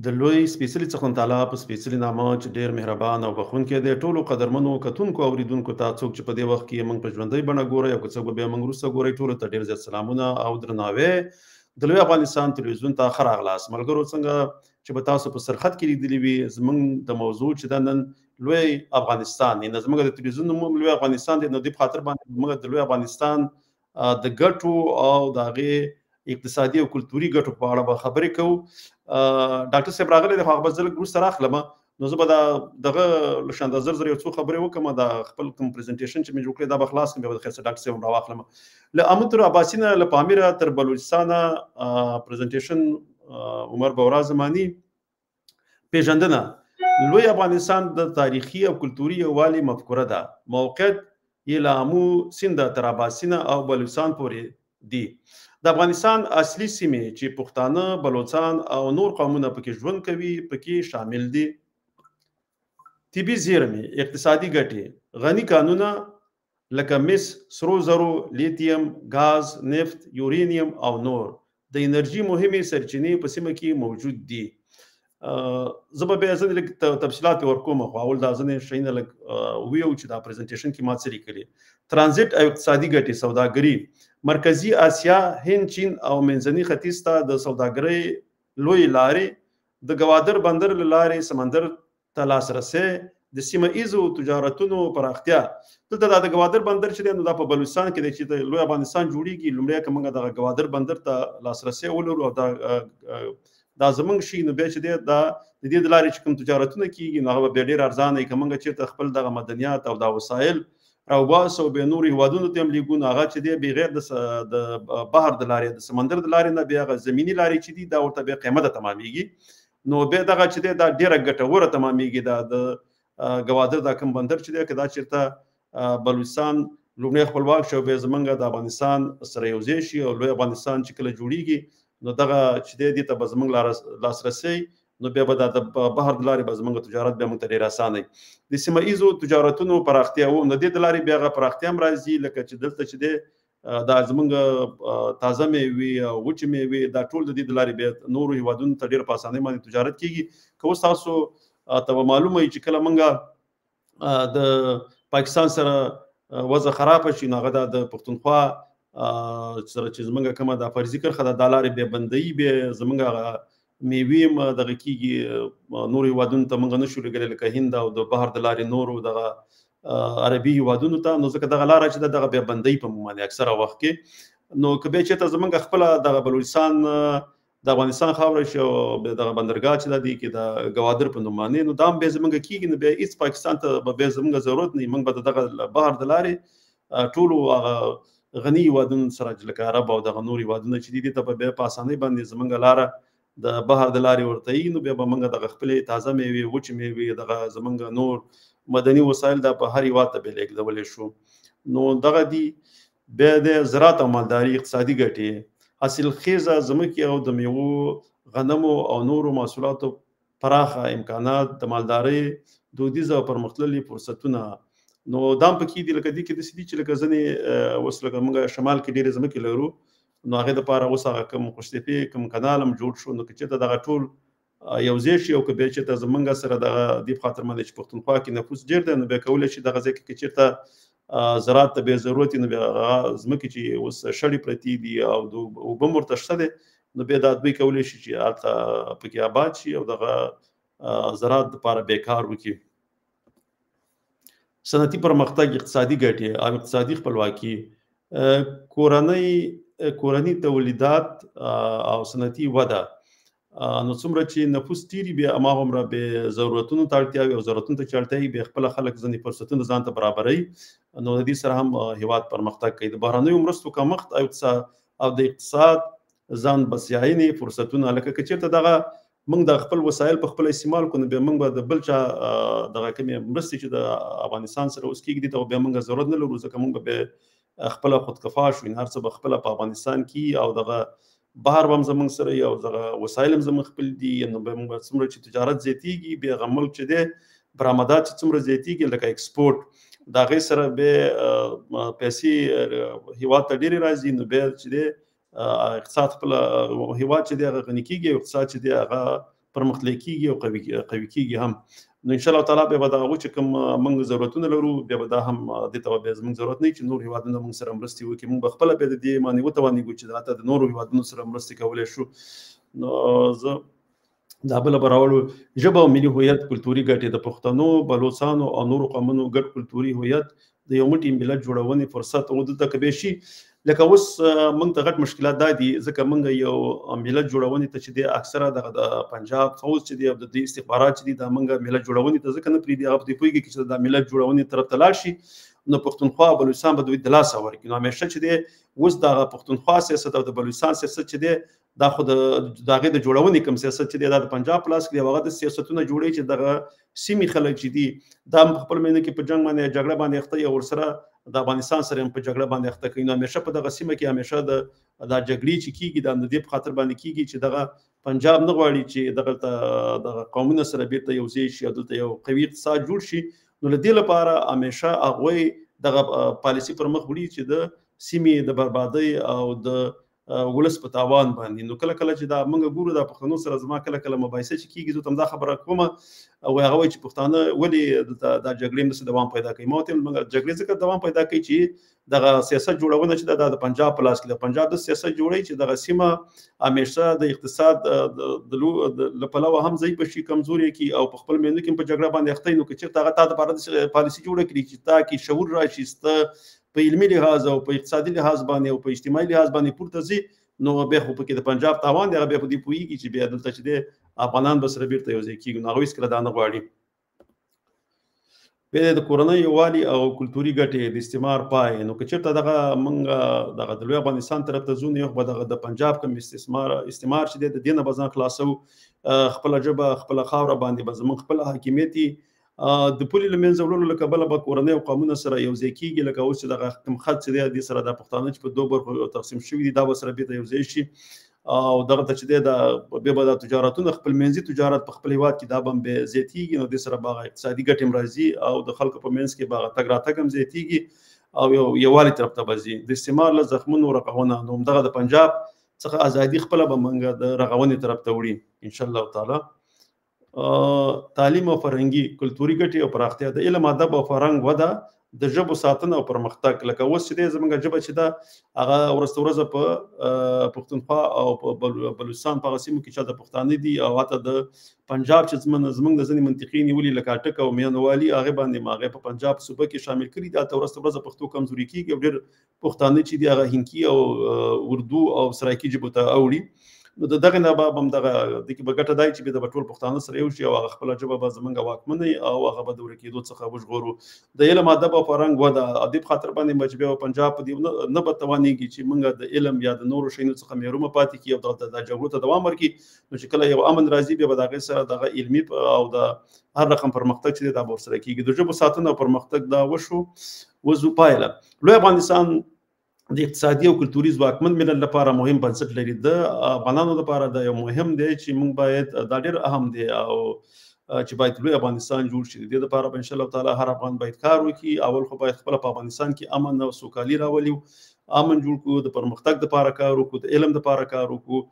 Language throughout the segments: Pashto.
د لوی سپېڅلي څښتن تعالی په سپېڅلي نامه چې ډېر مهربان او بخښونکی دی، ټولو قدرمنو کتونکو او اورېدونکو ته، څوک چې په دې وخت کې موږ په ژوندۍ بڼه ګورئ او که څوک به بیا موږ وروسته ګورئ، ټولو ته ډېر زیات سلامونه او درناوی. د لوی افغانستان تلویزیون ته ښه راغلاست. ملګرو، څنګه چې به تاسو په سرخط کې لیدلي وي، زموږ د موضوع چې ده نن لوی افغانستان، یعنې زموږ د تلویزیون نوم لوی افغانستان دی، نو دې په خاطر باندې موږ د لوی افغانستان د ګټو او د هغې اقتصادي او کلتوري ګټو په اړه به خبرې کوو. ډاکټر صاحب راغلی دی، خو هغه به زه لږ وروسته راخلم، نو زه به دا دغه له شان د زر زر یو څو خبرې وکړم. دا خپل کوم presentation چې مې جوړ کړی دا به خلاص کړم، بیا به د خیر سره ډاکټر صاحب هم راواخلم. له امو تر اباسینه، له پامیره تر بلوچستانه، presentation عمر بورا زمانی. پیژندنه: لوی افغانستان د تاریخي او کلتوري یووالي مفکوره ده. موقعیت یې له امو سینده تر اباسینه او بلوچستان پورې دي. د افغانستان اصلي سیمې چې پښتانه، بلوڅان او نور قومونه پکې ژوند کوي پکې شامل دي. طبي زیرمې، اقتصادي ګټې، غني کانونه لکه مس، سرو زرو، لیتیم، ګاز، نفت، یورینیم او نور د انرژي مهمې سرچینې په سیمه کې موجود دي. زه به بیا ځینې لږ تفصیلات ورکوم، خو اول دا ځینې شیونه لږ ویو چې دا presentation کې ما څه لیکلي. ترانزیت او اقتصادي ګټې، سوداګري: مرکزي اسیا، هند، چین او منځني ختیځ ته د سوداګرۍ لوی لارې، د ګوادر بندر له لارې سمندر ته لاسرسی، د سیمه ایزو تجارتونو پراختیا. دلته دا د ګوادر بندر چې دی، نو دا په بلوچستان کې دی چې د لوی افغانستان جوړیږي. لومړی که موږ دغه ګوادر بندر ته لاسرسی ولرو او دا زمونږ شي، نو بیا چې دی دا د دې د لارې چې کوم تجارتونه کیږي، نو هغه به بیا ډېر ارزانه وي. که موږ چېرته خپل دغه مدنیات او دا وسایل راوباسو او بیا نورو هېوادونو ته هم لېږو، نو هغه چې دی بغیر د بحر د لارې، د سمندر د لارې نه، بیا هغه زمیني لارې چې دي دا ورته بیا قیمته تمامېږي. نو بیا دغه چې دی دا ډېره ګټوره تمامېږي. دا د ګوادر دا کوم بندر چې دی، که دا چېرته بلوچستان لومړی خپلواک شي او بیا زمونږ د افغانستان سره یو ځای شي او لوی افغانستان چې کله جوړیږي، نو دغه چې دی دې ته به زمونږ لاسرسی، نو بیا به دا د بحر د لارې به زمونږ تجارت بیا موږ ته ډېر اسانه وي. د سیمه ایزو تجارتونو پراختیا و، نو دې د لارې بیا هغه پراختیا هم راځي. لکه چې دلته چې دی دا زمونږ تازه میوې او وچې میوې، دا ټول د دې د لارې بیا نورو هیوادونو ته ډېر په اسانۍ باندې تجارت کیږي. که اوس تاسو ته به معلومه وي چې کله موږ د پاکستان سره وضع خرابه شي، نو هغه دا د پښتونخوا سره چې زمونږ کومه دا فرضي کرښه ده، دا لارې بیا بندوي، بیا زمونږ هغه میوې هم دغه کیږي، نورو هیوادونو ته موږ نه شو لېږلی، لکه هند او د بحر د لارې نورو دغه عربي هیوادونو ته. نو ځکه دغه لاره چې ده دغه بیا بندوي په موږ باندې اکثره وخت کې. نو که بیا چېرته زمونږ خپله دغه بلوچستان د افغانستان خاوره شي او بیا دغه بندرګاه چې ده دې کې د ګوادر په نوم باندې، نو دا هم بیا زمونږ کیږي، نو بیا هیڅ پاکستان ته به بیا زمونږ ضرورت نه وي. موږ به د دغه بحر د لارې ټولو هغه غني هیوادونو سره چې لکه عرب او دغه نور هیوادونه چې دي، دې ته به بیا په اسانۍ باندې زمونږ لاره د بحر د لارې ورته وي. نو بیا به موږ دغه خپلې تازه میوې، وچې میوې، دغه زمونږ نور مدني وسایل دا په هر هیواد ته به لېږدولی شو. نو دغه دي. بیا د زراعت او مالداري اقتصادي ګټې، حاصل خیزه ځمکې او د میوو، غنمو او نورو محصولاتو پراخه امکانات، د مالدارۍ دودیز او پرمختللي فرصتونه، نو دا هم پکې دي. لکه دې کې داسې دي چې لکه ځینې اوس لکه موږ شمال کې ډېرې ځمکې لرو، نو هغې دپاره اوس هغه کوم قوشتېپې کوم کانال هم جوړ شو، نو که چېرته دغه ټول یو ځای شي او که بیا چېرته زمونږ سره دغه دې په خاطر باندې چې پښتونخوا کې نفوس ډېر دی، نو بیا کولی شي دغه ځای کې که چېرته زراعت ته بیا ضرورت وي، نو بیا هغه ځمکې چې اوس شړې پرتې دي او د اوبه هم ورته شته دی، نو بیا دا دوی کولی شي چې هلته پکې آباد شي او دغه زراعت دپاره بیا کار وکړي. صنعتي پرمختګ، اقتصادي ګټې او اقتصادي خپلواکي، کورني تولیدات او صنعتي وده. نو څومره چې نفوس ډېري، بیا هماغومره بیا ضرورتونو ته اړتیا وي او ضرورتونو ته چې اړتیا وي، بیا خپله خلک ځینې فرصتونه ځان ته برابروي، نو د دې سره هم هیواد پرمختګ کوي. د بهرنیو مرستو کمښت او د اقتصاد ځان بسیاینې فرصتونه، لکه که چېرته دغه موږ د خپل وسایل په خپله استعمال کړو، نو بیا موږ به د بل چا دغه کومې مرستې چې د افغانستان سره اوس کېږي، دې ته بیا موږ ضرورت نه لرو، ځکه موږ به بیا خپله خودکفا شو، هر څه به خپله په افغانستان کې او دغه بهر به هم زموږ سره وي او دغه وسایل هم زموږ خپل دي. نو بیا موږ څومره چې تجارت زیاتېږي، بیا هغه ملک چې دی برآمدات چې څومره زیاتېږي، لکه export، د هغې سره بیا پیسې هیواد ته ډېرې راځي، نو بیا چې دی اقتصاد خپل هیواد چې دی هغه غني کېږي او اقتصاد چې دی هغه پرمختللی کیږي او قوي قوي کیږي هم. نو ان شاء الله تعالی به دا چې کوم موږ ضرورتونه لرو، بیا به دا هم د ته به زموږ ضرورت نه چې نور هیوادونه موږ سره مرستې وکړي. موږ به خپل به د دې معنی وتوانیږو چې دا د نورو هیوادونو سره مرستې کولای شو. نو زه دا بل براولو ژبه او ملي هویت، کلتوري ګټې د پښتنو، بلوڅانو او نورو قومونو ګډ کلتوري هویت د یو موټي ملت جوړونې فرصت او دلته کې به شي. لکه اوس موږ ته غټ مشکلات دا دي، ځکه موږ یو ملت جوړونې ته چې دی اکثره دغه د پنجاب فوج چې دی او د دې استخبارات چې دي، دا موږ ملت جوړونې ته ځکه نه پرېږدي. هغه په دې پوهېږي چې دا ملت جوړونې طرف ته لاړ شي نو پښتونخوا بلوچستان به دوی د لاسه ورکړي. نو همیشه چې دی اوس دغه پښتونخوا سیاست او د بلوچستان سیاست چې دی، دا خو د هغې د جوړونې کوم سیاست چې دی دا د پنجاب په لاس کې دی. هغه د سیاستونه جوړوي چې دغه سیمې خلک چې دي دا هم په خپل منځ کې په جنګ باندې جګړه باندې اخته او ورسره د افغانستان سره هم په جګړه باندې اخته کوي. نو همیشه په دغه سیمه کې همیشه د دا جګړې چې کیږي دا د دې په خاطر باندې کیږي چې دغه پنجاب نه غواړي چې دغلته دغه قومونه سره بیرته یو ځای شي او دلته یو قوي اقتصاد جوړ شي. نو له دې لپاره همیشه هغوی دغه پالیسي پر مخ وړي چې د سیمې د بربادۍ او د ولس په تاوان باندې. نو کله کله چې دا موږ ګورو دا پښتنو سره زما کله کله مباحثه چې کیږي، زه ته دا خبره کوم او هغه وایي چې پښتانه ولې دلته دا جګړې نه دوام پیدا کوي. ما ته موږ جګړې ځکه دوام پیدا کوي چې دغه سیاست جوړونه چې دا د پنجاب په لاس کې ده. پنجاب د سیاست جوړوي چې دغه سیمه همیشه د اقتصاد د پلوه هم ضعیفه شي، کمزوري کی او په خپل منځ کې په جګړه باندې اخته. نو که چېرته هغه تا دپاره پالیسي جوړه کړي چې تا کې شعور راشي، سته په علمي لحاظ او په اقتصادي لحاظ باندې او په اجتماعي لحاظ باندې پورته ځي، نو بیا خو پکې د پنجاب تاوان دی. هغه بیا په دې پوهېږي چې بیا دلته چې دی افغانان به سره بیرته یو ځای کېږي، نو هغوی هېڅکله دا نه غواړي. بیا د کورنۍ یووالي او کلتوري ګټې د استعمار پای. نو که چېرته دغه موږ دغه د لوی افغانستان طرف ته ځو، نو یو به دغه د پنجاب کوم استعمار چې دی د دې نه به ځان خلاصوو. خپله ژبه، خپله خاوره باندې به زموږ خپله حاکمیت، د پولې له منځه وړلو له کبله به کورنۍ او قومونه سره یو ځای کېږي. لکه اوس چې دغه کوم خط چې دی دې سره د پښتانه چې په دوو برخو تقسیم شوي دي دا به سره بیرته یو ځای شي. او دغه ته چې دی دا بیا به دا تجارتونه، خپل منځي تجارت په خپل هیواد کې دا به هم بیا زیاتېږي. نو دې سره به هغه اقتصادي ګټې هم راځي او د خلکو په منځ کې به هغه تګ راتګ هم زیاتېږي او یو یووالي طرف ته به ځي. د استعمار له زخمونو رغونه، نو همدغه د پنجاب څخه ازادي خپله به موږ د رغونې طرف ته وړي ان شاء الله تعالی. تعلیم او فرهنګي کلتوري ګټې او پراختیا، د علم، ادب او فرهنګ وده، د ژبو ساتنه او پرمختګ. لکه اوس چې دی زموږ ژبه چې ده هغه ورځ تر ورځه په پښتونخوا او په بلوچستان په هغه سیمو کې چې د پښتانه دي او حتی د پنجاب چې زموږ د ځینې منطقې نیولي لکه اټک او میانوالي، هغې باندې هغې په پنجاب صوبه کې شامل کړي دي. هلته ورځ تر ورځه پښتو کمزوري کېږي او ډېر پښتانه چې دي هغه هندکي او اردو او سرایکي ژبو ته اوړي. نو د دغه نه به هم دغه د کې به ګټه دی چې بیا به ټول پښتانه سره یو شي او هغه خپله ژبه به زمونږ واکمنه او هغه به د ورکېدو څخه وژغورو. د علم، ادب او فرهنګ وده، دې په خاطر باندې به چې بیا پنجاب په دې نه به توانېږي چې موږ د علم یا د نورو شیانو څخه محرومه پاتې کړي او دغه د جګړو ته دوام ورکړي. نو چې کله یو امن راځي بیا به د هغې سره دغه علمي او د هر رقم پرمختګ چې دی دا به ورسره کېږي. د ژبو ساتنه او پرمختګ دا وشو. وزو پایله، لوی افغانستان د اقتصادي او کلتوري ځواکمن ملت لپاره مهم بنسټ لري. د افغانانو لپاره دا یو مهم دی چې موږ باید دا ډېر اهم دی او چې باید لوی افغانستان جوړ شي. د دې لپاره به ان شاء الله تعالی هر افغان باید کار وکړي. اول خو باید خپله په افغانستان کې امن او سوکالي راولي، امن جوړ کړو، د پرمختګ لپاره کار وکړو، د علم لپاره کار وکړو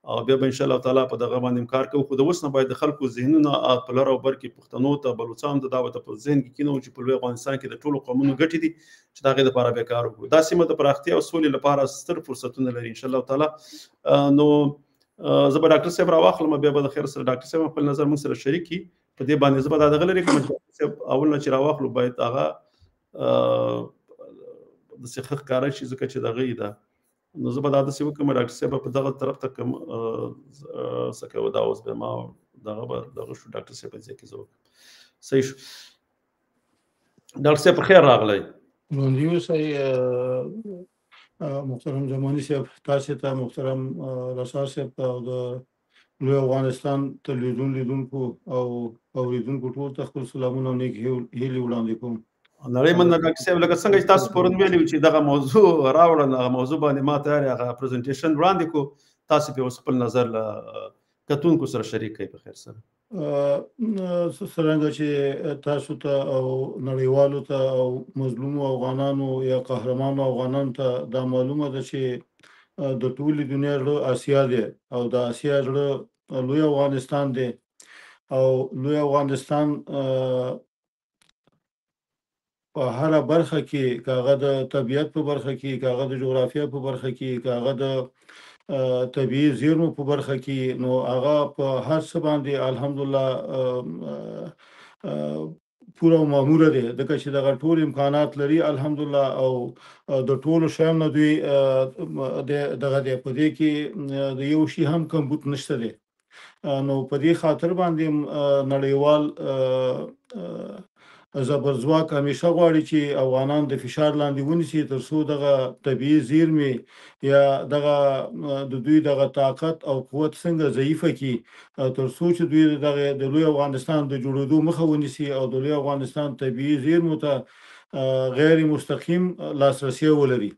او بیا به ان شاء الله تعالی په دغه باندې کار کوو. خو د اوس نه باید د خلکو ذهنونه په لر او بر کې پښتنو ته، بلوڅانو ته دا ورته په ذهن کې کینوو چې په لوی افغانستان کې د ټولو قومونو ګټې دي چې د هغې لپاره بیا کار وکړو. دا سیمه د پراختیا او سولې لپاره ستر فرصتونه لري ان شاء الله تعالی. نو زه به ډاکټر صاحب راواخلم، بیا به د خیر سره ډاکټر صاحب خپل نظر موږ سره شریک کړي په دې باندې. زه به دا دغه لرې کړم چې ډاکټر صاحب اول نه چې راواخلو باید هغه داسې ښه ښکاره شي، ځکه چې دغه یې ده. نو زه به دا داسې وکړم، ډاکټر صاحب په دغه طرف ته کوم څه کوه، دا اوس به ما دغه به دغه شو. ډاکټر صاحب په ځای کې زه وکړم. صحیح شو. ډاکټر صاحب په خیر راغلی. ژوندي اوسئ محترم زماني صاحب، تاسې ته، محترم رسا صاحب ته او د لوی افغانستان تلویزیون لیدونکو او اورېدونکو ټول ته خپل سلامونه او نیک هیلې وړاندې کوم. نړۍ مننه ډاکټر صاحب. لکه څنګه چې تاسو پرون ویلي چې دغه موضوع راوړم، هغه موضوع باندې ما تیار هغه پریزنټیشن وړاندې کو، تاسو په اوس خپل نظر له کتونکو سره شریک کړئ په خیر سره. څرنګه چې تاسو ته او نړیوالو ته او مظلومو افغانانو یا قهرمانو افغانانو ته دا معلومه ده چې د ټولې دنیا زړه اسیا دی او د اسیا زړه لوی افغانستان دی او لوی افغانستان په هره برخه کې، که هغه د طبیعت په برخه کې، که هغه د جغرافیا په برخه کې، که هغه د طبیعي زیرمو په برخه کې، نو هغه په هر څه باندې الحمدلله پوره او معموره دی، ځکه چې دغه ټول امکانات لري الحمدلله، او د ټولو شیانو نه دوی دغه دی، په دې کې د یو شي هم کمبود نشته دی. نو په دې خاطر باندې نړیوال زبرځواک همیشه غواړي چې افغانان د فشار لاندې ونیسي، تر څو دغه طبیعي زیرمې یا دغه د دوی دغه طاقت او قوت څنګه ضعیفه کړي، تر څو چې دوی دغه د لوی افغانستان د جوړېدو مخه ونیسي او د لوی افغانستان طبیعي زیرمو ته غیر مستقیم لاسرسی ولري.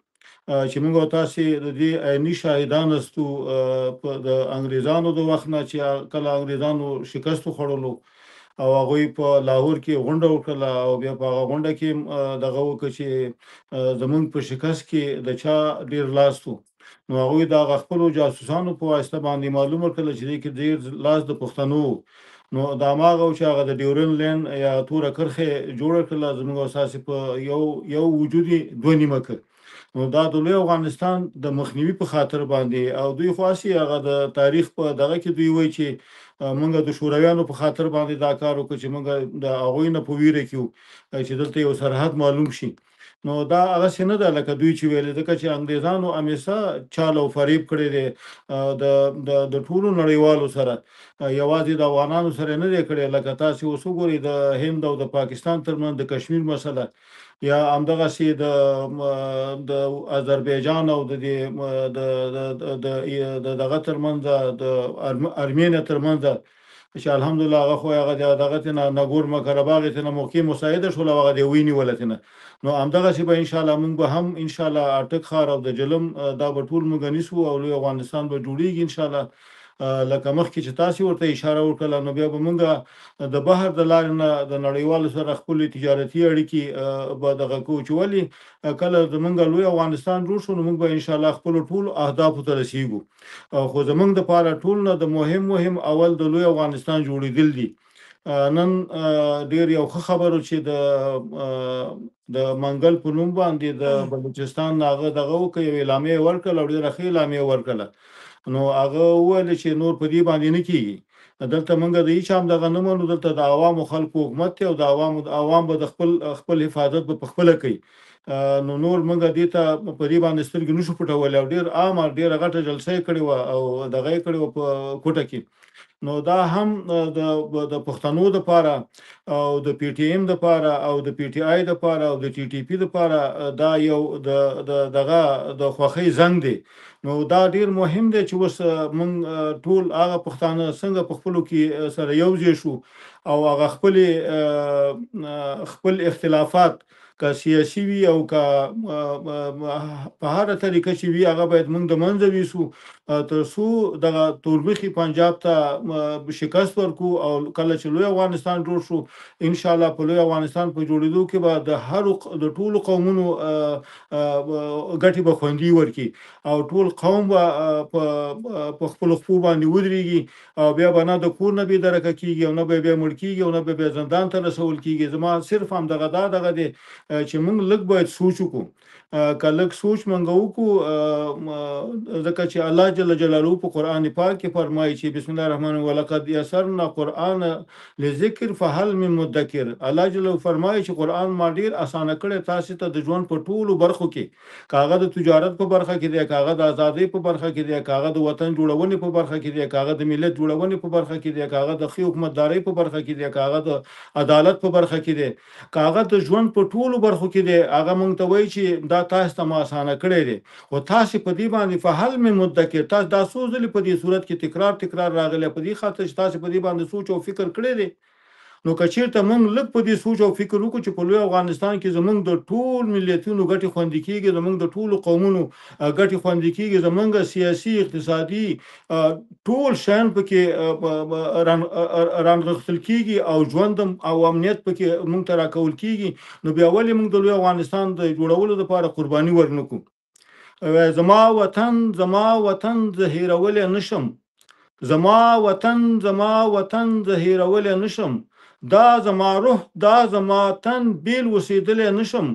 چې موږ او تاسې د دې عیني شاهدان استو د انګریزانو د وخت نه، چې کله انګریزانو شکست وخوړلو او هغوی په لاهور کې غونډه وکړله او بیا په هغه غونډه کې دغه وکړه چې زمونږ په شکست کې د چا ډیر لاس و، نو هغوی د هغه خپلو جاسوسانو په واسطه باندې معلومه کړله چې دې کې ډیر لاس د پښتنو و. نو دا هماغه و چې هغه د ډیورن لین یا توره کرښه جوړه کړله، زمونږ او ستاسې په یو وجود یې دوه نیمه کړ. نو دا د لوی افغانستان د مخنیوي په خاطر باندې، او دوی خو هسې هغه د تاریخ په دغه کې دوی وایي چې موږ د شورویانو په خاطر باندې دا کار وکړ چې موږ د هغوی نه په ویره کې وو چې دلته یو سرحد معلوم شي. نو دا هغسې نه ده لکه دوی چې ویلې، ځکه چې انګریزانو همیشه چال او فریب کړی دی د ټولو نړیوالو سره، یوازې د افغانانو سره نه دی کړی. لکه تاسې اوس وګورئ د هند او د پاکستان ترمنځ د کشمیر مسله، یا همدغسې د آذربایجان او د دې د دغه ترمنځ، د ارمینیا ترمنځ، چې الحمدلله هغه خو هغه د دغه ترې نه نګورنو قرهباغ ترې نه موقع مساعده شوله او هغه دی ونیوله ترې نه. نو همدغسې به انشاءالله موږ به هم انشاءالله اټک ښار او د جلم دا به ټول موږ نیسو او لوی افغانستان به جوړېږي انشاءالله. لکه مخکې چې تاسې ورته اشاره وکړله، نو بیا به موږ د بحر د لارې نه د نړیوالو سره خپلې تجارتي اړیکې به دغه کوو، چې ولې کله زمونږ لوی افغانستان جوړ شو نو موږ به انشاءالله خپلو ټولو اهدافو ته رسیږو. خو زمونږ دپاره ټول نه د مهم مهم اول د لوی افغانستان جوړېدل دي. نن ډیر یو ښه خبر و چې د منګل په نوم باندې د بلوچستان هغه دغه وکړه، یو اعلامیه یې ورکړله او ډېره ښه اعلامیه یې ورکړله. نو هغه وویل چې نور په دې باندې نه کېږي، دلته موږ د هیچا هم دغه نه منو، دلته د عوامو خلکو حکومت دی او د عوام به د خپل حفاظت به په خپله کوي. نو نور موږ دې ته په دې باندې سترګې نشو پټولی. او ډېر عامه ډېره غټه جلسه یې کړې وه او دغه یې کړې وه په کوټه کې. نو دا هم د پښتنو دپاره او د پي ټي ایم دپاره او د پي ټي آی دپاره او د ټي ټي پي دپاره دا یو د دغه د خوښۍ زنګ دی. نو دا ډیر مهم دی چې اوس موږ ټول هغه پښتانه څنګه په خپلو کې سره یو ځای شو او هغه خپل اختلافات که سیاسي وي او که په هره طریقه چې وي هغه باید موږ د منځه ویسو، تر څو دغه تورمخي پنجاب ته شکست ورکو. او کله چې لوی افغانستان جوړ شو انشاءالله په لوی افغانستان په جوړېدو کې به د هرو د ټولو قومونو ګټې به خوندي ورکړي او ټول قوم به په خپلو خپو باندې ودرېږي او بیا به نه د کور نه بې درکه کېږي او نه به بیا مړ کېږي او نه به بیا زندان ته رسول کېږي. زما صرف همدغه دا دغه دی چې موږ لږ باید سوچ وکړو، که لږ سوچ مونږ وکړو، ځکه چې الله جل جلاله په قرآن پاک کې فرمایي چې بسم الله الرحمن الرحیم ولقد یسرنا قرآن لذکر فهل من مدکر. الله جل فرمایي چې قرآن ما ډیر اسانه کړی تاسې ته د ژوند په ټولو برخو کې، که هغه د تجارت په برخه کې دی، که هغه د ازادۍ په برخه کې دی، که هغه د وطن جوړونې په برخه کې دی، که هغه د ملت جوړونې په برخه کې دی، که هغه د ښې حکومتدارۍ په برخه کې دی، که هغه د عدالت په برخه کې دی، که هغه د ژوند په ټولو برخو کې دی، هغه مونږ ته وایي چې دا تاسو ته ما اسانه کړی دی، خو تاسې په دې باندې فهل من مدکر، تاسو دا څو ځلې په دې صورت کې تکرار تکرار راغلی، په دې خاطر چې تاسې په دې باندې سوچ او فکر کړی دی. نو که چیرته مونږ لږ په دې سوچ او فکر وکړو چې په لوی افغانستان کې زمونږ د ټول ملیتونو ګټې خوندي کیږي، زمونږ د ټولو قومونو ګټې خوندي کیږي، زمونږ سیاسي اقتصادي ټول شیان پکې رانغښتل کیږي او ژوند او امنیت پکې مونږ ته راکول کیږي، نو بیا ولې مونږ د لوی افغانستان د جوړولو لپاره قرباني ورنکو؟ زما وطن زما وطن زه هېرولی نشم، زما وطن زما وطن زه هیرولی نشم، دا زما روح دا زما تن بیل اوسیدلی نشم،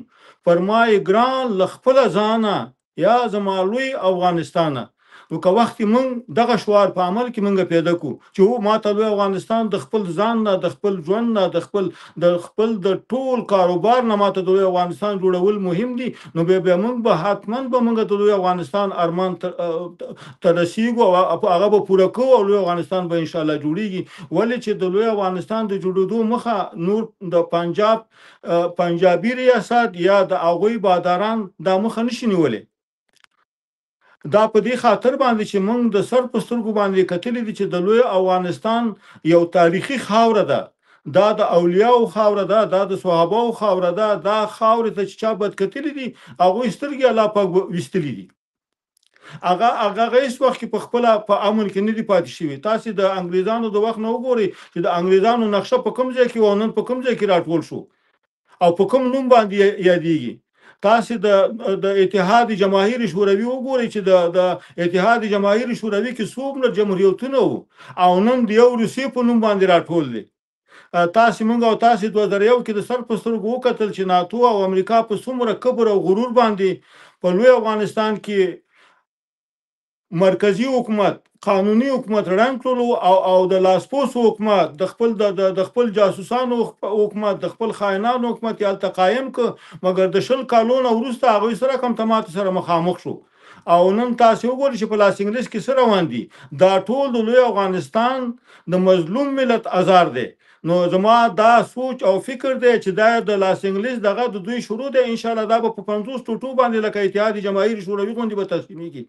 پر ما یې ګران له خپله ځانه یا زما لوی افغانستانه. نو که وخت مونږ دغه شعار په عمل کې مونږ پیدا کو چې هو ماته لوی افغانستان د خپل ځان نه، د خپل ژوند نه، د خپل د ټول کاروبار نه ماته د لوی افغانستان جوړول مهم دي، نو بیا مونږ به حتما به مونږ د لوی افغانستان ارمان ته رسیږو او هغه به پوره کوو او لوی افغانستان به ان شاء الله جوړیږي. ولې چې د لوی افغانستان د جوړېدو مخه نور د پنجابي ریاست یا د هغوی باداران دا مخه نشي نیولی. دا په دې خاطر باندې چې موږ د سر په سترګو باندې کتلې دي چې د لوی افغانستان یو تاریخي خاوره ده، دا د اولیاو خاوره ده، دا د صحابو خاوره ده، دا خاورې ته چې چا بد کتلې دي هغوی سترګې الله پاک ویستلې دي. هغه هیڅ وخت کې په خپله په امن کې نه دي پاتې شوي. تاسې د انګریزانو د وخت نه وګورئ چې د انګریزانو نقشه په کوم ځای کې وه او نن په کوم ځای کې راټول شو او په کوم نوم باندې یادیږي. تاسې د اتحاد جماهیر شوروي وګورئ چې د اتحاد جماهیر شوروي کې څومره جمهوریتونه وو او نن د یو روسیې په نوم باندې راټول دي. تاسې مونږ او تاسې 2001 کې د سر په سترګو وکتل چې ناتو او امریکا په څومره کبر او غرور باندې په لوی افغانستان کې مرکزی حکومت، قانوني حکومت ړنګ کړلو او د لاسپوڅو حکومت، د خپل جاسوسانو حکومت، د خپل خاینانو حکومت یې هلته قایم کړ. مګر د 20 کالو نه وروسته هغوی سره کم ته ماتې سره مخامخ شو. او نن تاسې وګورئ چې په لاس انګلیس کې څه روان دي. دا ټول د لوی افغانستان د مظلوم ملت ازار دی. نو زما دا سوچ او فکر دی چې دا د لاس انګلیس دغه د دوی شروع دی، ان شاء الله دا به په 50 ټوټو باندې لکه اتحاد جماهیر شوروي غوندې به تقسیمیږي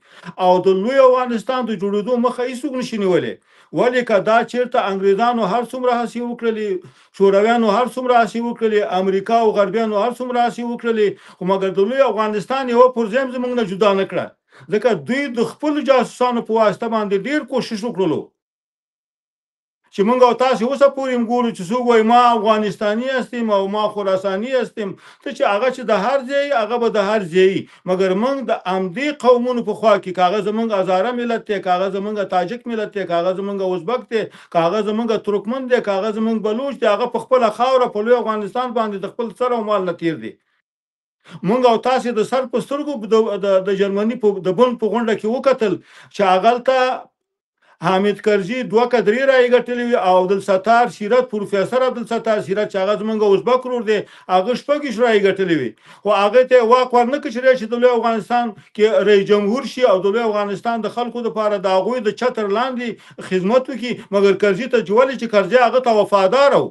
او د لوی افغانستان د جوړېدو مخه هیڅوک نشي نیولی. ولې که دا چیرته انګریزانو هر څومره هڅې وکړلې، شورویانو هر څومره هڅې وکړلې، امریکا او غربیانو هر څومره هڅې وکړلې، خو مګر د لوی افغانستان یوه پرزه هم زموږ نه جدا نه کړه، ځکه دوی د خپلو جاسوسانو په واسطه باندې ډیر کوشش وکړلو چې مونږ او تاسو اوسه پورې هم ګورو چې څوک وایي ما افغانستاني هستیم او ما خراساني هستیم، ته چې هغه چې د هر ځای هغه به د هر ځای، مګر مونږ د همدې قومونو په خوا کې، که هغه زمونږ هزاره ملت دی، که هغه زمونږ تاجک ملت دی، که هغه زمونږ ازبک دی، که هغه زمونږ ترکمن دی، که هغه زمونږ بلوچ دی، هغه په خپله خاوره په لوی افغانستان باندې د خپل سر او مال نه تیر دی. مونږ او تاسو د سر په سترګو د جرمني په د بن په غونډه کې وکتل چې هغلته حامد کرزي 2 که 3 رایې ګټلې وي او عبدالستار سیرت، پروفیسور عبدالستار سیرت چې هغه زمونږ ازبک ورور دی، هغه 26 رایې ګټلې وي، خو هغه ته واک ورنه کړ چې د لوی افغانستان کې رئیس جمهور شي او د لوی افغانستان د خلکو دپاره د هغوی د چتر لاندې خدمت وکړي. مګر کرزي ته چې ولې چې کرزي هغه ته وفادار و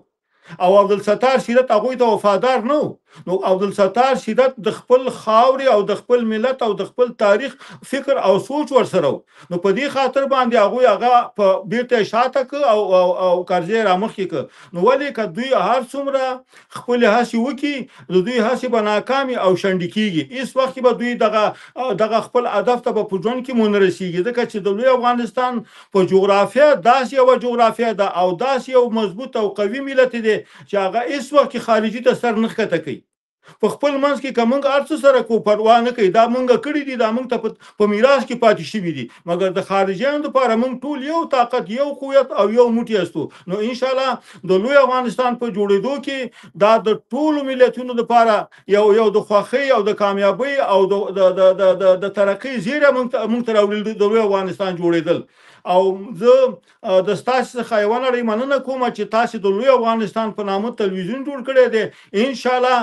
او عبدالستار سیرت هغوی ته وفادار نه و، نو عبدالستار سیرت د خپل خاورې او د خپل ملت او د خپل تاریخ فکر او سوچ ورسره و، نو په دې خاطر باندې هغوی هغه په بیرته شاته که او کرزی رامخکې که. نو ولې که دوی هر څومره خپلې هڅې وکړي، د دوی هڅې به ناکامې او شنډې کېږي، هېڅ وخت به دوی دغه خپل هدف ته به په ژوند کې مو نه رسېږي، ځکه چې د لوی افغانستان په جغرافیا داسې یوه جغرافیا ده او داسې یو مضبوط او قوي ملت دی چې هغه هېڅ وخت کې خارجي ته سر نه ښکته کوي. په خپل منځ کې که موږ هر څه سره کو پروا نه کوي، دا موږ کړي دي، دا موږ ته په میراث کې پاتې شوي دي، مګر د خارجیانو دپاره موږ ټول یو طاقت، یو قوت او یو موټی یاستو. نو انشاءالله د لوی افغانستان په جوړېدو کې دا د ټولو ملتونو دپاره یو د خوښۍ او د کامیابۍ او د ترقۍ زیری موږ ته راوړل د لوی افغانستان جوړېدل. او زه د ستاسو څخه یوه نړۍ مننه کوم چې تاسو د لوی افغانستان په نامه تلویزیون جوړ کړی دی. انشاءالله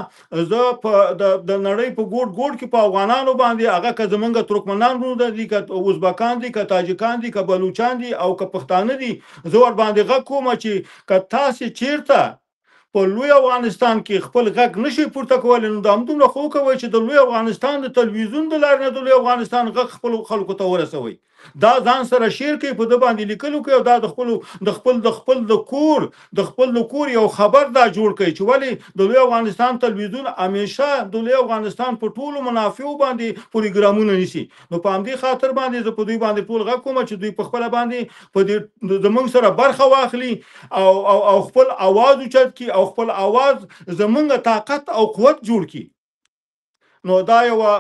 زه په د نړۍ په ګوټ ګوټ کې په افغانانو باندې، هغه که زمونږ ترکمنان وروڼه دي، که ازبکان دي، که تاجکان دي، که بلوچان دي او که پښتانه دي، زه ورباندې غږ کوم چې که تاسې چیرته په لوی افغانستان کې خپل غږ نشئ پورته کولی، نو دا همدومره خو وکوئ چې د لوی افغانستان د تلویزیون د لارې نه د لوی افغانستان غږ خپلو خلکو ته ورسوئ. دا ځان سره شیر کوي، په ده باندې لیکل وکړي او دا د خپل د خپل د خپل د کور د خپل د کور یو خبر دا جوړ کړي چې ولې د لوی افغانستان تلویزیون همیشه د لوی افغانستان په ټولو منافعو باندې پروګرامونه نیسي. نو په همدې خاطر باندې زه په دوی باندې ټول غږ کوم چې دوی په خپله باندې په دې زمونږ سره برخه واخلي او خپل اواز اوچت کړي او خپل اواز زمونږ طاقت او قوت جوړ کړي. نو دا یوه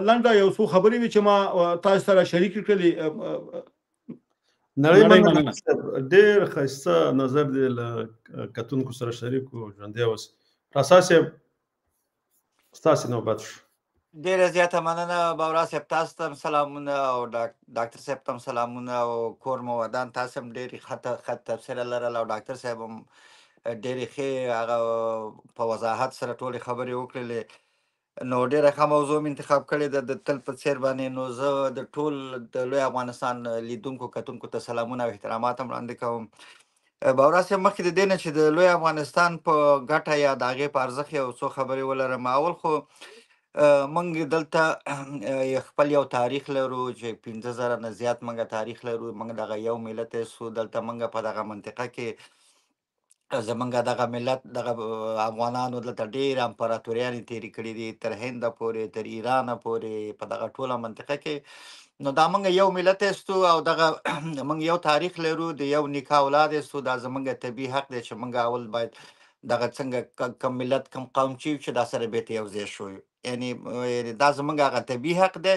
لنډه یو څو خبرې وې چې ما تاسو سره شریکې کړلې. نړۍ نړۍ مننه مننه. ډېر ښایسته نظر دی له کتونکو سره شریک و، ژوندی اوسې. رسا صاحب، ستاسې نوبت شو. ډیره زیاته مننه باورا صاحب، تاسو ته هم سلامونه او ډاکټر صاحب ته هم سلامونه او کور مو ودان. تاسو هم ډېرې ښه تبصره لرله او ډاکټر صاحب هم ډېرې ښې هغه په وضاحت سره ټولې خبرې وکړلې. نو ډېره ښه موضوع مې انتخاب کړې ده د تل په څېر باندې. نو زه د ټول د لوی افغانستان لیدونکو کتونکو ته سلامونه او احترامات هم وړاندې کوم. باورا صاحب، مخکې د دې نه چې د لوی افغانستان په ګټه یا د هغې په ارزښت یو څو خبرې ولرم، اول خو موږ دلته خپل یو تاریخ لرو چې 5000 نه زیات موږ تاریخ لرو. موږ دغه یو ملت یو، دلته موږ په دغه منطقه کې زمونږ دغه ملت دغه افغانانو دلته ډېر امپراتوریانې تېرې کړې دي، تر هنده پورې، تر ایرانه پورې، په دغه ټوله منطقه کې. نو دا موږ یو ملت یاستو او دغه موږ یو تاریخ لرو، د یو نیکه اولاد یاستو. دا زمونږ طبیعي حق دی چې موږ اول باید دغه څنګه کم ملت کم قوم چې دا سره بیرته یو ځای شو. یعنی دا زمونږ هغه طبیعي حق دی،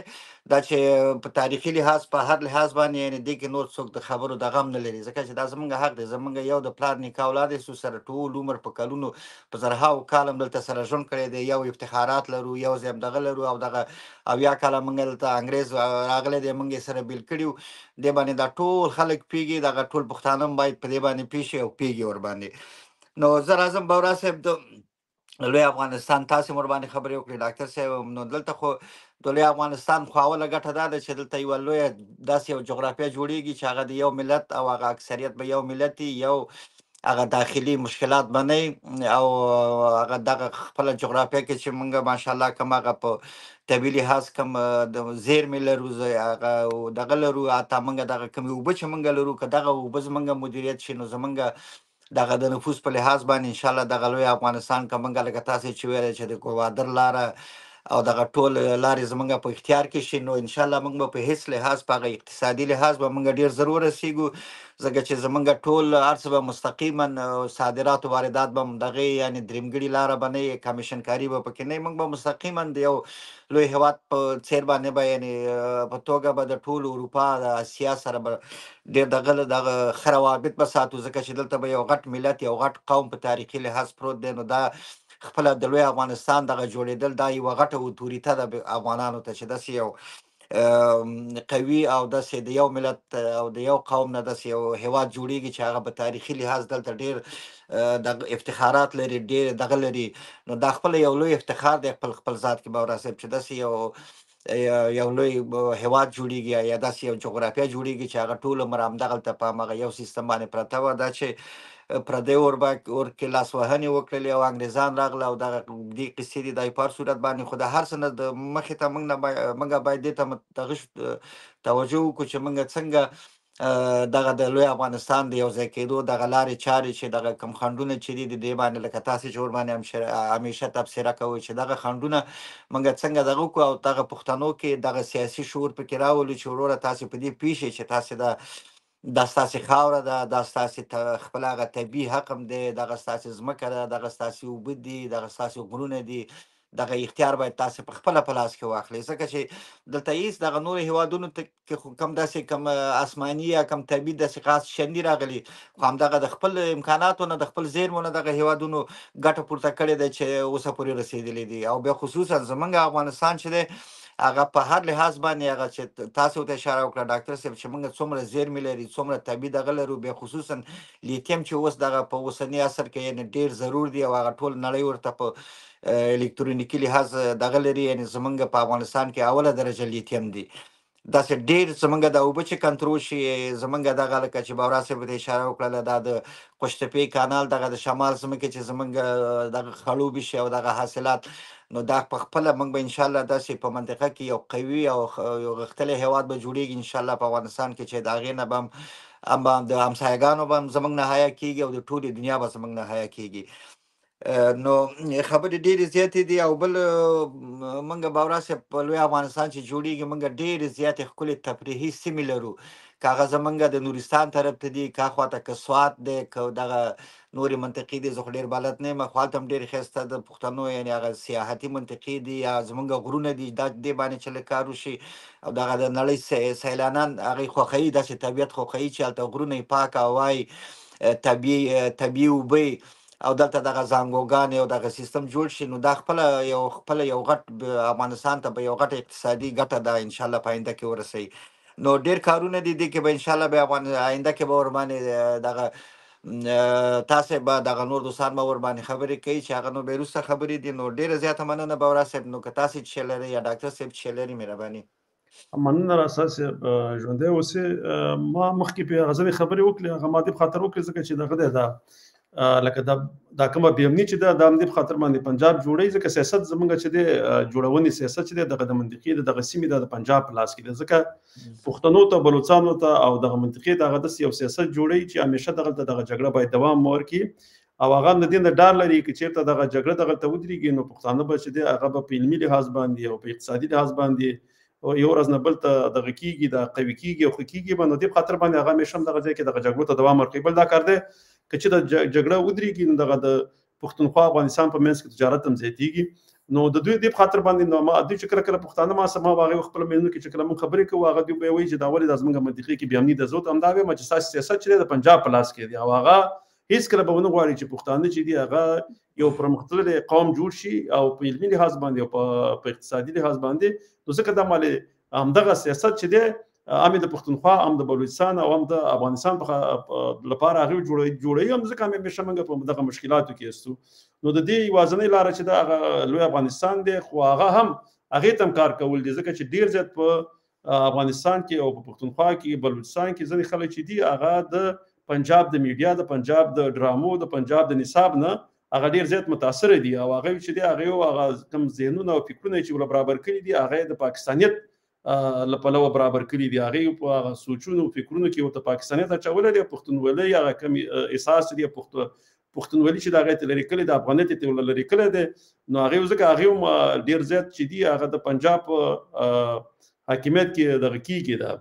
دا چې په تاریخي لحاظ په هر لحاظ باندې، یعنی دې کې نور څوک د خبرو د غم نه لري، ځکه چې دا زمونږ حق دی. زمونږ یو د پلار نیکه اولاد یاستو، سره ټول عمر په کلونو په زرهاوو کال هم دلته سره ژوند کړی دی، یو افتخارات لرو، یو ځای هم دغه لرو. او دغه 70 کاله موږ دلته انګرېز راغلی دی، موږ یې سره بېل کړي وو. دې باندې دا ټول خلک پیږي، دغه ټول پښتانه هم باید په دې باندې پوه شي او پیږي ورباندې. نو زه راځم باورا صاحب د لوی افغانستان، تاسو مور باندې خبرې وکړې ډاکټر صاحب. نو دلته خو د لوی افغانستان خو اوله ګټه دا ده چې دلته یوه لویه داسې یو جغرافیه جوړیږي چې هغه د یو ملت او هغه اکثریت به یو ملت وي، یو هغه داخلي مشکلات به نه وي، او هغه دغه خپله جغرافیه کې چې موږ ماشاءالله کوم هغه په طبیعي لحاظ کوم د زیرمې لرو، هغه دغه لرو، حتی موږ دغه کومې اوبه چې موږ لرو، که دغه اوبه زموږ مدیریت شي نو زموږ دغه د نفوس په لحاظ باندې ان شاء الله دغه لوی افغانستان که موږ لکه تاسې چې ویل چې د ګوادر لاره او دغه ټول لارې زمونږ په اختیار کې شي، نو ان شاء الله موږ به په هیڅ لحاظ په هغه اقتصادي لحاظ به موږ ډیر زر ورسیږو، ځکه چې زمونږ ټول هر څه به مستقیما صادرات او واردات به هم دغه یعنی دریمګړي لاره به نه وي، کمیشنکاري به پکې نه وي، موږ به مستقیما د یو لوی هیواد په څیر باندې به یعنی په توګه به د ټول اروپا د اسیا سره به ډېر دغه دغه ښه روابط به ساتو، ځکه چې دلته به یو غټ ملت یو غټ قوم په تاریخي لحاظ پروت دی. نو دا خپله د لوی افغانستان دغه جوړېدل دا یوه غټه اوتوریته ده افغانانو ته چې داسې یو قوي او داسې د یو ملت او د یو قوم نه داسې یو هیواد جوړیږي چې هغه په تاریخي لحاظ دلته ډېر دغه افتخارات لري، ډېر دغه لري. نو دا خپل یو لوی افتخار دی خپل خپل ذات کې باورا صاحب چې داسې یو لوی هیواد جوړیږي یا داسې یو جغرافیه جوړیږي چې هغه ټول عمر همدغلته په هماغه یو سیستم باندې پرته وه. دا چې پردیو ور کې لاسوهنې وکړلې او انګریزان راغله او دغه دې قصې دي، دا په هر صورت باندې خو د هر څه نه د مخې ته موږ نه موږ باید دې ته توجه وکړو چې موږ څنګه دغه د لوی افغانستان د یو ځای کېدو دغه لارې چارې چې دغه کم خنډونه چې دي د دې باندې لکه تاسې چې ورباندې همیشه تبصره کوئ چې دغه خنډونه موږ څنګه دغه وکړو او دغه پښتنو کې دغه سیاسي شعور پکې راولو چې وروره تاسې په دې پوه شئ چې تاسې دا ستاسې خاوره ده، دا ستاسې خپل هغه طبیعي حق هم دی، دغه ستاسې ځمکه ده، دغه ستاسې اوبه دي، دغه ستاسې غرونه دي، دغه اختیار باید تاسې په خپله په لاس کې واخلئ، ځکه چې دلته هیڅ دغه نورو هیوادونو ته کې خو کم داسې کم آسماني یا کم طبیعي داسې خاص شی نه دي راغلي، خو همدغه د خپل امکاناتو نه د خپل زیرمو نه دغه هیوادونو ګټه پورته کړې ده چې اوسه پورې رسېدلي دي. او بیا خصوصا زمونږ افغانستان چې دی هغه په هر لحاظ باندې هغه چې تاسو ته اشاره وکړه ډاکټر صاحب چې موږ څومره زیرمې لري، څومره طبیعي دغه لرو، بیا خصوصا لیتیم چې اوس دغه په اوسني عصر کې یعنی ډیر ضرور دی او هغه ټول نړۍ ورته په الکترونیکي لحاظ دغه لري، یعنی زمونږ په افغانستان کې اوله درجه لیتیم دی. داسې ډیر زمونږ د اوبه چې کنترول شي، زمونږ دغه لکه چې باورا صاحب ته اشاره وکړه دا د قوشتپې کانال دغه د شمال ځمکې چې زمونږ دغه خړوبې شي او دغه حاصلات، نو دا په خپله موږ به انشاءالله داسې په منطقه کې یو قوي او یو غښتلی هیواد به جوړیږي انشاءالله په افغانستان کې، چې د هغې نه به هم د همسایګانو به هم زمونږ نه حیا کیږي او د ټولې دنیا به زمونږ نه حیا کیږي. نو خبرې ډېرې زیاتې دي. او بل موږ باورا صاحب په لوی افغانستان چې جوړیږي موږ ډېرې زیاتې ښکلې تفریحي سیمې لرو، که هغه زمونږ د نورستان طرف ته دي، که خواته که سوات دی، که دغه نورې منطقې دي، زه خو ډېر بلد نه یم، خو هلته هم ډېر ښایسته د پښتنو یعنې هغه سیاحتي منطقې دي، یا زمونږ غرونه دي، دا دې باندې چې لږ کار وشي او دغه د نړۍ سیلانان هغې خوښوي، داسې طبیعت خوښوي چې هلته غرونه یې پاکه هوا یې، طبیعي اوبه یې، او دلته دغه زانګوګانې او دغه سیستم جوړ شي، نو دا خپله یو غټ افغانستان ته به یو غټ اقتصادي ګټه ده انشاءالله په آینده کې ورسوي. نو ډېر کارونه دي دې کې به انشاءالله به آینده کې به ورباندې دغه تاسې به دغه نور دوستان به ورباندې خبرې کوي چې هغه نو بیا وروسته خبرې دي. نو ډېره زیاته مننه باورا صاحب. نو که تاسې څه لرئ یا ډاکټر صاحب څه لري، مهرباني. مننه راسا صاحب، ژوندی اوسې. ما مخکې په هغه ځینې خبرې وکړې، هغه ما دې په خاطر وکړې ځکه چې دغه دی دا لکه دا کومه بې امني چې ده، دا هم دې په خاطر باندې پنجاب جوړوي، ځکه سیاست زمونږ چې دی جوړونې سیاست چې دی دغه د منطقې د دغه سیمې دا د پنجاب په لاس کې دی، ځکه پښتنو ته، بلوڅانو ته او دغه منطقې ته هغه داسې یو سیاست جوړوي چې همیشه دغلته دغه جګړه باید دوام ورکړي، او هغه هم د دې نه ډار لري که چېرته دغه جګړه دغلته ودرېږي نو پښتانه به چې دی هغه به په علمي لحاظ باندې او په اقتصادي لحاظ باندې یو ورځ نه بل ته دغه کېږي، دا قوي کېږي او ښه کېږي به، نو دې په خاطر باندې هغه همیشه هم دغه ځای کې دغه جګړو ته دوام ورکوي. بل دا کار دی که چې د جګړه ودرېږي نو دغه د پښتونخوا افغانستان په منځ کې تجارت هم زیاتېږي، نو د دوی دې په خاطر باندې نو ما دوی چې کله کله پښتانه ما سره ما به هغې خپل منځونو کې چې کله موږ خبرې کوو هغه دوی به وایي چې دا ولې دا زموږ منطقې کې بې امني ده. زه ورته همدا وایم چې ستاسې سیاست چې دی د پنجاب په لاس کې دی، او هغه هیڅکله به ونه غواړي چې پښتانه چې دي هغه یو پرمختللی قوم جوړ شي او په علمي لحاظ باندې او په اقتصادي لحاظ باندې. نو ځکه دا مالې همدغه سیاست چې دی هم د پښتونخوا، هم د بلوچستان او هم د افغانستان لپاره هغې جوړوي، هم ځکه همیشه موږ په دغه مشکلاتو کې یاستو. نو د دې یوازنۍ لاره چې ده هغه لوی افغانستان دی، خو هغه هم هغې ته هم کار کول دي، ځکه چې ډېر زیات په افغانستان کې او په پښتونخوا کې بلوچستان کې ځینې خلک چې دي هغه د پنجاب د میډیا، د پنجاب د ډرامو، د پنجاب د نصاب نه هغه ډېر زیات متاثر دي، او هغه چې دی هغه هغه کوم ذهنونه او فکرونه چې ور برابر کړي دي هغه د پاکستانیت له پلوه برابر کړي دي، هغې په هغه سوچونو فکرونو کې ورته پاکستانیت اچولی دی، پښتونولۍ هغه کوم احساس دی پښتونولي چې د هغې ته لرې کړې ده، افغانیت یې ته لرې کړی دی، نو هغې ځکه هغې هم ډېر زیات چې دي هغه د پنجاب حاکمیت کې دغه کېږي، ده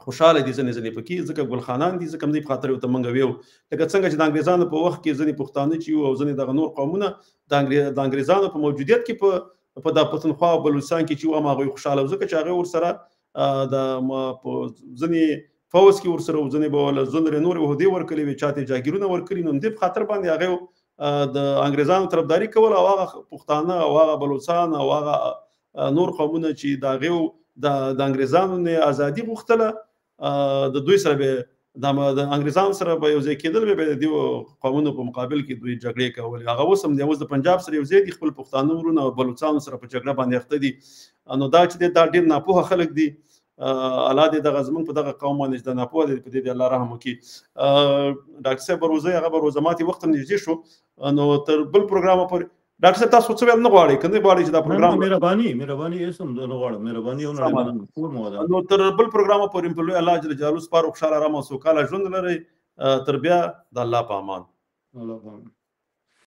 خوشحاله دي ځینې ځینې پکې، ځکه ګلخانان دي، ځکه هم دې په خاطر ورته موږ ویو لکه څنګه چې د انګریزانو په وخت کې ځینې پښتانه چې وو او ځینې دغه نور قومونه د انګریزانو په موجودیت کې په د پښتونخوا او بلوچستان کې چې وو هم هغوی خوشحاله وو، ځکه چې هغې ورسره د په ځینې فوځ کې ورسره وو، ځینې به له ځینې نورې عهدې ورکړې وې، چاته یې جاګیرونه ورکړي، نو همدې په خاطر باندې هغې د انګریزانو طرفداري کوله، او هغه پښتانه او هغه بلوڅان او هغه نور قومونه چې د هغې د انګریزانو نه ازادي غوښتله د دوی سره به د انګریزانو سره به یو ځای کېدل، به د دې قومونو په مقابل کې دوی جګړې کولې. هغه اوس هم دی، اوس د پنجاب سره یو ځای دي، خپل پښتانه وروڼه او بلوڅانو سره په جګړه باندې اخته دي. نو دا چې دی دا ډېر ناپوهه خلک دي، الله دې دغه زمونږ په دغه قوم باندې چې دا ناپوهه دی په دې دې الله رحم وکړي. ډاکټر صاحب بروزی هغه به روزه ماتې وخت هم نږدې شو، نو تر بل پروګرامه پورې ډاکټر صاحب تاسو څه ویل نه غواړئ که نه غواړئ چې دا پروګرام؟ مهرباني هېڅ هم نه غواړم، مهرباني او نړۍ مننه، کور مو ودان. نو تر بل پروګرامه پورې په لوی الله جل جلاله سپارو، خوشحاله، ارام او سوکاله ژوند لرئ. تر بیا د الله په امان. الله په امان.